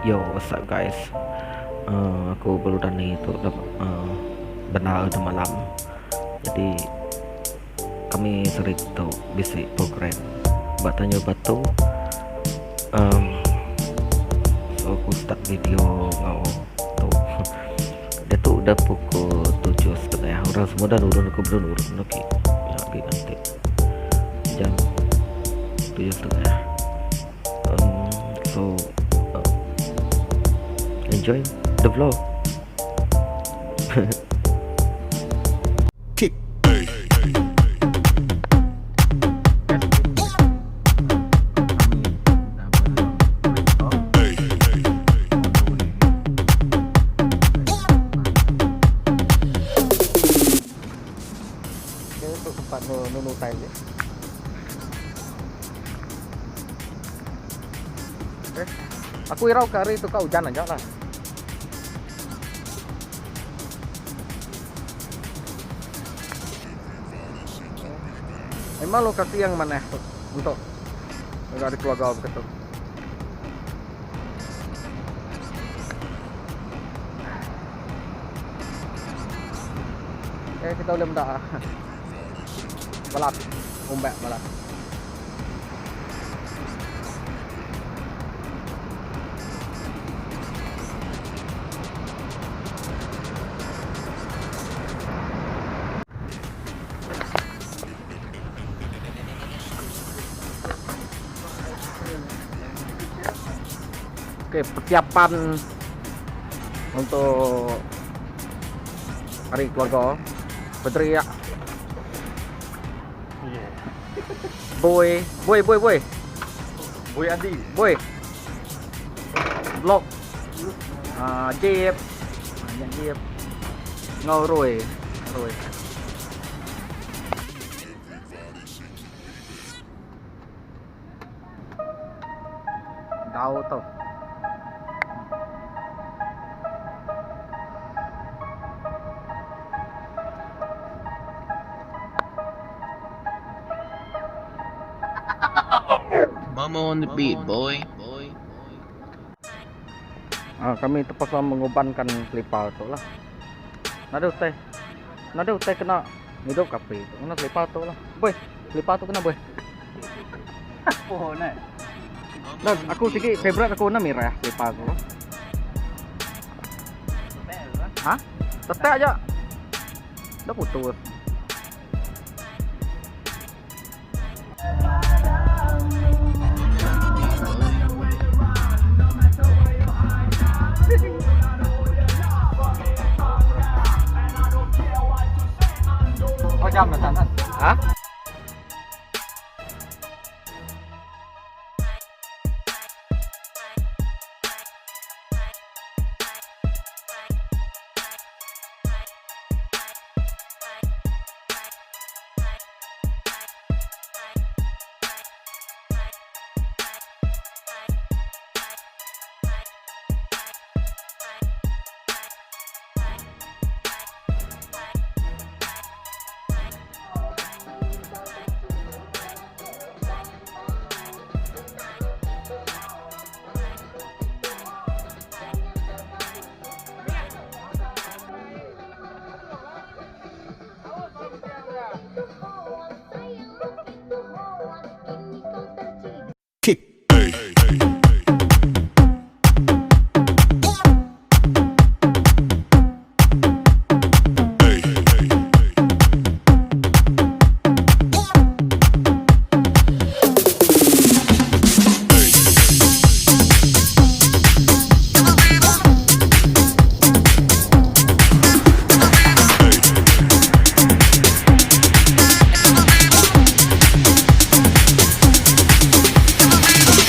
Yo what's up guys uh, Aku baru dani tu dah uh, Benar dah malam Jadi Kami seri tu bisi program Ba Tanjung Batu um, So aku start video ngau tu Diatu udah pukul 7.30 Orang semua dah nurun aku belum nurun lagi Ya lagi nanti Jam 7.30 um, So uh, Enjoy the vlog. Kick. Okay, tu tempat nunu utai je. Okay. Aku irau ke hari tu ka ujan aja lah. Memang lokasi yang manah tu untuk ngaga keluarga baka tu. Okay, kita boleh meda balat umbak balat. Okey, persiapan untuk hari keluarga berteriak. Yeah. Boy, boy, boy, boy. Boy Adi. Boy. Blok. Jeep. Yang jeep. Ngau Roy. Roy. Dau tu. Mama on the beat, boy. Kami terpaksa mengubankan selipar tu lah. Nada utai. Nada utai kena ngidup ke api tu. Kena selipar tu lah. Boy, selipar tu kena boy. Oh, nak. Nah, aku sigi favorite aku na mirah selipar tu. Ha? Tetek aja. Dah putus. Oh, jam dah sana. Ha? Kick.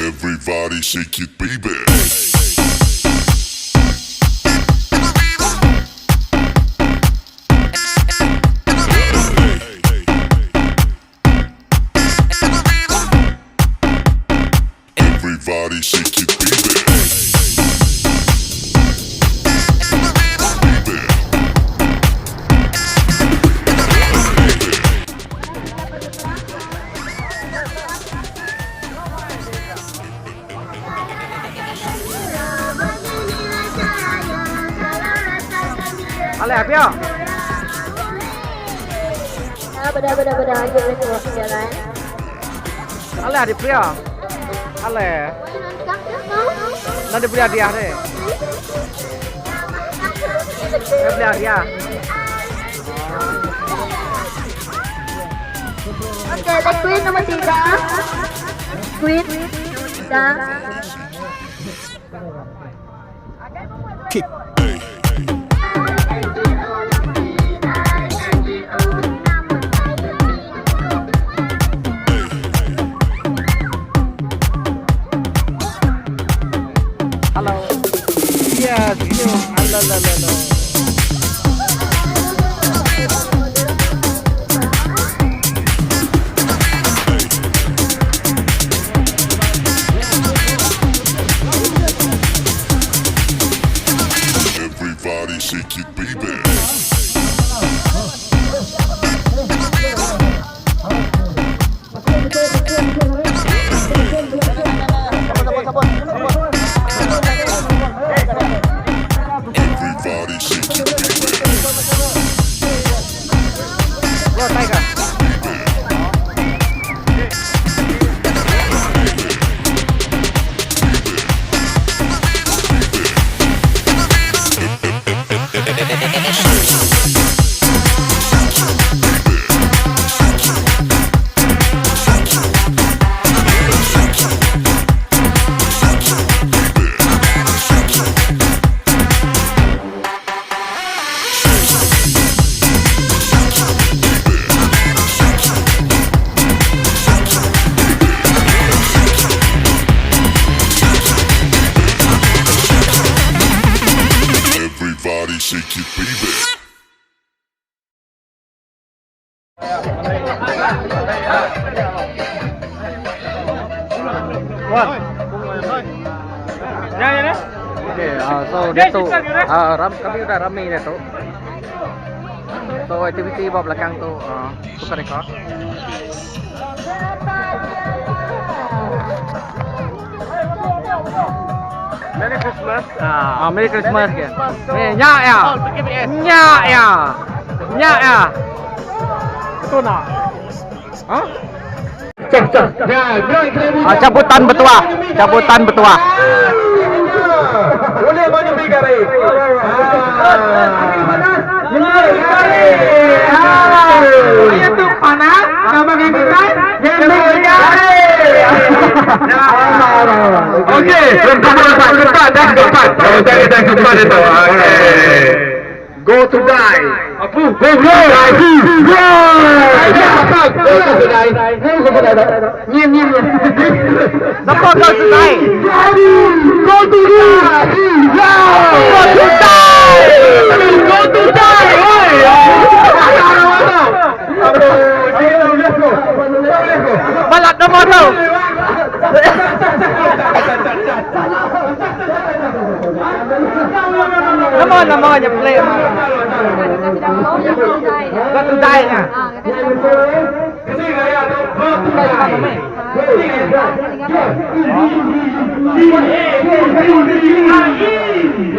Everybody shake it, baby. Everybody shake it, baby. Baby. Baby. Aleh pia. Aleh di pria. Aleh. Enda diberi hadiah deh. Enda beli hadiah. Okey, the queen nombor 3. Queen nombor 3. Kick. Hello. Yes, you. Hello, hello, hello. Everybody shake it, baby. Everybody shake it, baby. Go, Tiger. Everybody shake it, baby. Wan. Okay, so dia tu kami udah rame dia tu. So aktiviti bawah belakang tu tukar rekod. Merry Christmas. Ah, Merry Christmas ke. Eh, nyak ya. Nyak ya. Nyak ya. Betul nak? Ha? Ah, cabutan bertuah. Cabutan bertuah. Boleh baju bigari. Itu panas, sama kita, Okey, keempat, keempat dan keempat. Oh, cari dan keempat itu. Okey. Go to die. Apa? Go go. Go. Go to die. Go to die. Ni ni ni. Siapa go to die? Go to die. Go to die. Go to die. Oi. Balak nama tu. Nama nama nya play. Go to die nya.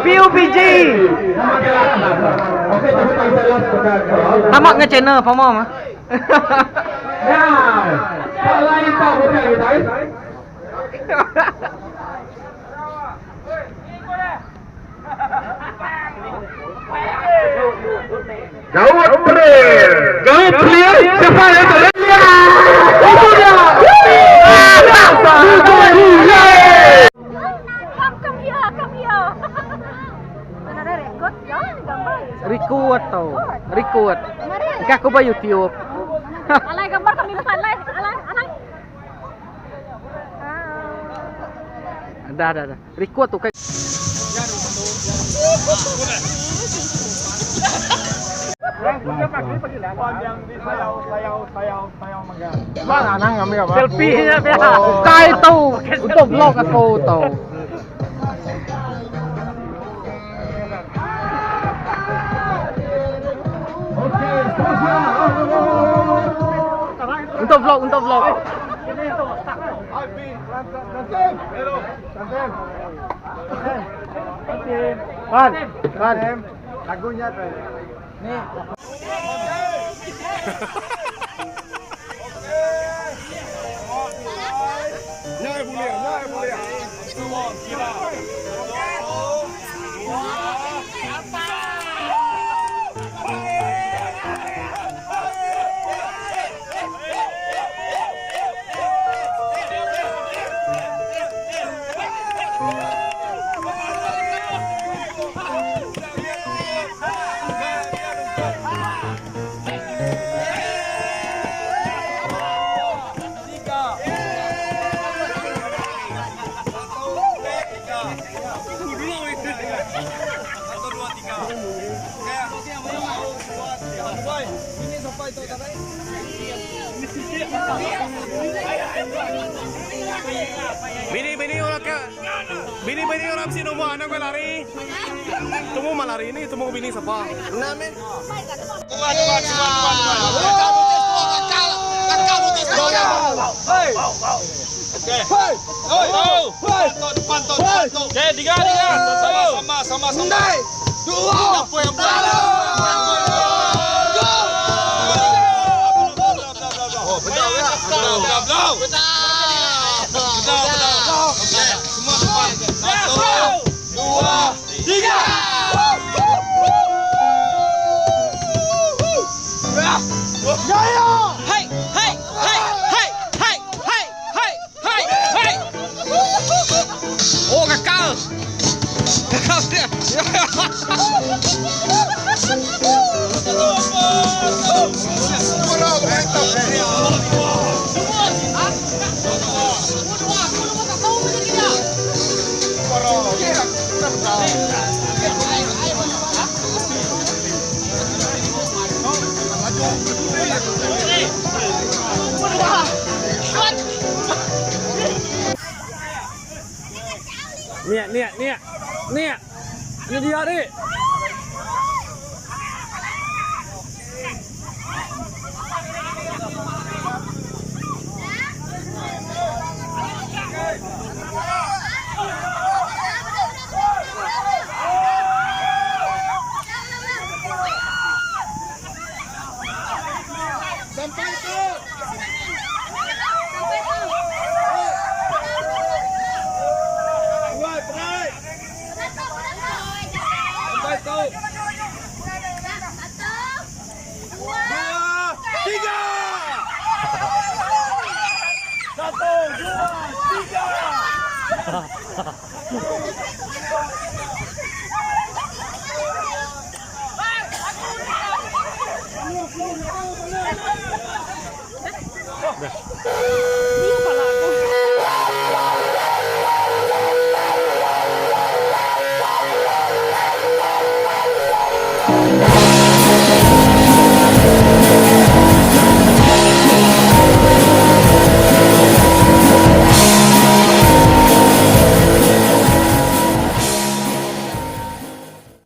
PUBG. Tamak nge channel apa mau mah? Gaut player. Gaut player. Siapa yang tu? Itu dia. Come, come here, come here. Mana ada record ya, gambar. Record tau. Record. Ikan aku ba YouTube. Alai gambar kami empat alai, alai, alai. Dah dah dah. Record tu kan. Selfie nya biar. Kai tu untuk vlog aku tu. Untuk vlog, untuk vlog. Pan, pan. Lagunya tu. Bini bini orang ke bini bini orang bisi numbuh anang meh lari. Tumu mah lari ni tumu bini sapa. Nia nia nia nia nya dia dik.